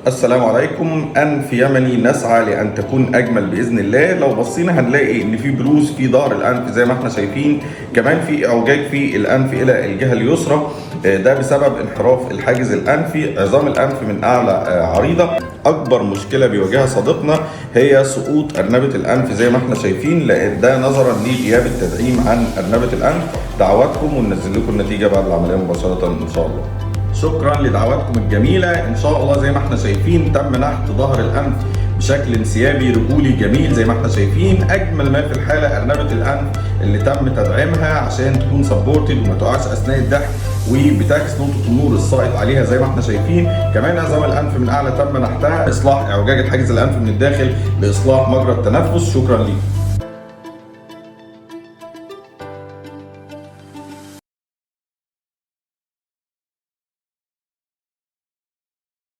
السلام عليكم. أنف يمني نسعى لأن تكون أجمل بإذن الله. لو بصينا هنلاقي إن في بروز في ظهر الأنف زي ما احنا شايفين، كمان في اعوجاج في الأنف إلى الجهة اليسرى، ده بسبب انحراف الحاجز الأنفي. عظام الأنف من أعلى عريضة. أكبر مشكلة بيواجهها صديقنا هي سقوط أرنبة الأنف زي ما احنا شايفين، لأن ده نظرا لغياب التدعيم عن أرنبة الأنف. دعواتكم وننزل لكم النتيجة بعد العملية مباشرة إن شاء الله. شكرا لدعواتكم الجميلة. ان شاء الله زي ما احنا شايفين تم نحت ظهر الانف بشكل انسيابي رجولي جميل زي ما احنا شايفين. اجمل ما في الحالة ارنبة الانف اللي تم تدعيمها عشان تكون supported وما تقعش اثناء الضحك، وبتعكس نقطة النور الساقط عليها زي ما احنا شايفين. كمان عظام الانف من اعلى تم نحتها، اصلاح اعوجاج الحاجز الانف من الداخل لاصلاح مجرى التنفس. شكرا ليكم.